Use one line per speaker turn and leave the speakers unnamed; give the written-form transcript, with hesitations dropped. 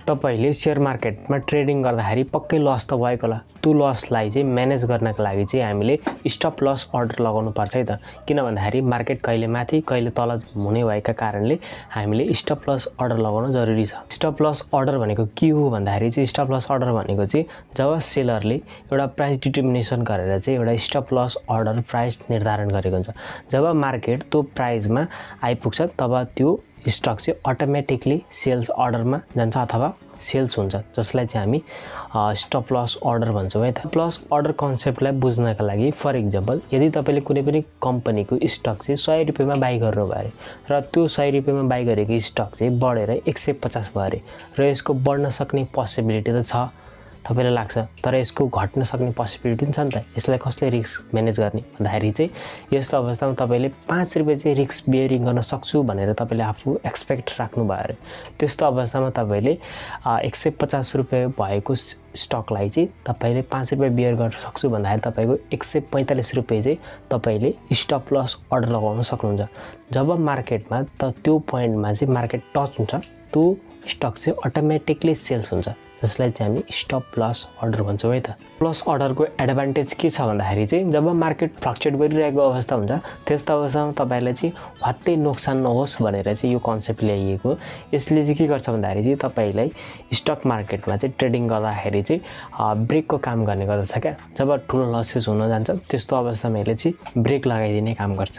तपाईले शेयर मार्केटमा ट्रेडिङ गर्दाखेरि पक्कै लस त भएको होला। त्यो लसलाई चाहिँ म्यानेज गर्नको लागि चाहिँ हामीले स्टप लस अर्डर लगाउनु पर्छ है त। किन भन्दाखेरि मार्केट कहिले माथि कहिले तल हुने भएका कारणले हामीले स्टप लस अर्डर लगाउन जरुरी छ। स्टप लस अर्डर भनेको के हो भन्दाखेरि चाहिँ स्टप लस अर्डर भनेको चाहिँ जब सेलरले एउटा प्राइस डिटर्मिनेसन गरेर चाहिँ एउटा स्टप लस अर्डर प्राइस निर्धारण गरेको हुन्छ, जब मार्केट त्यो प्राइसमा आइपुग्छ तब त्यो स्टक चाहिँ अटोमेटिकली सेल्स अर्डरमा जान्छ अथवा सेल्स हुन्छ, जसलाई चाहिँ हामी स्टप लस अर्डर भन्छौँ है त। प्लस अर्डर कन्सेप्टलाई बुझ्नका लागि फर इक्जाम्पल यदि तपाईले कुनै पनि कम्पनीको स्टक चाहिँ 100 रुपैयाँमा बाइ गर्नु भयो र त्यो 100 रुपैयाँमा बाइ गरेको स्टक चाहिँ बढेर 150 भयो अरे र यसको बढ्न सक्ने पोसिबिलिटी त छ तपाईलाई लाग्छ, तर यसको घट्न सक्ने पोसिबिलिटी पनि छ नि त। यसलाई कसले रिस्क म्यानेज गर्ने भन्दाखेरि चाहिँ यस्तो अवस्थामा तपाईले 5 रुपैयाँ चाहिँ रिस्क बियरिङ गर्न सक्छु भनेर तपाईले आफू एक्सपेक्ट राख्नु भयो अरे। त्यस्तो अवस्थामा तपाईले 150 रुपैयाँ भएको स्टकलाई चाहिँ तपाईले 5 रुपैयाँ बियर गर्न सक्छु भन्दाखेरि तपाईको 145 रुपैयाँ चाहिँ तपाईले स्टप लस अर्डर लगाउन सक्नुहुन्छ। जब मार्केटमा त त्यो पोइन्टमा चाहिँ मार्केट टच हुन्छ त्यो स्टक चाहिँ अटोमेटिकली सेल्स हुन्छ, जसलाई चाहिँ हामी स्टप लस अर्डर भन्छौँ है त। प्लस अर्डरको एडभान्टेज के छ भन्दाखेरि चाहिँ जब मार्केट फ्लक्चुएट गरिरहेको अवस्था हुन्छ त्यस्तो अवस्थामा तपाईलाई चाहिँ हत्तै नोक्सान नहोस् भनेर चाहिँ यो कन्सेप्ट ल्याइएको। यसले चाहिँ के गर्छ भन्दाखेरि चाहिँ तपाईलाई स्टक मार्केटमा चाहिँ ट्रेडिङ गर्दाखेरि चाहिँ ब्रेकको काम गर्ने गर्दछ क्या। जब ठुलो लसेस हुन जान्छ त्यस्तो अवस्थामा यसले चाहिँ ब्रेक लगाइदिने काम गर्छ।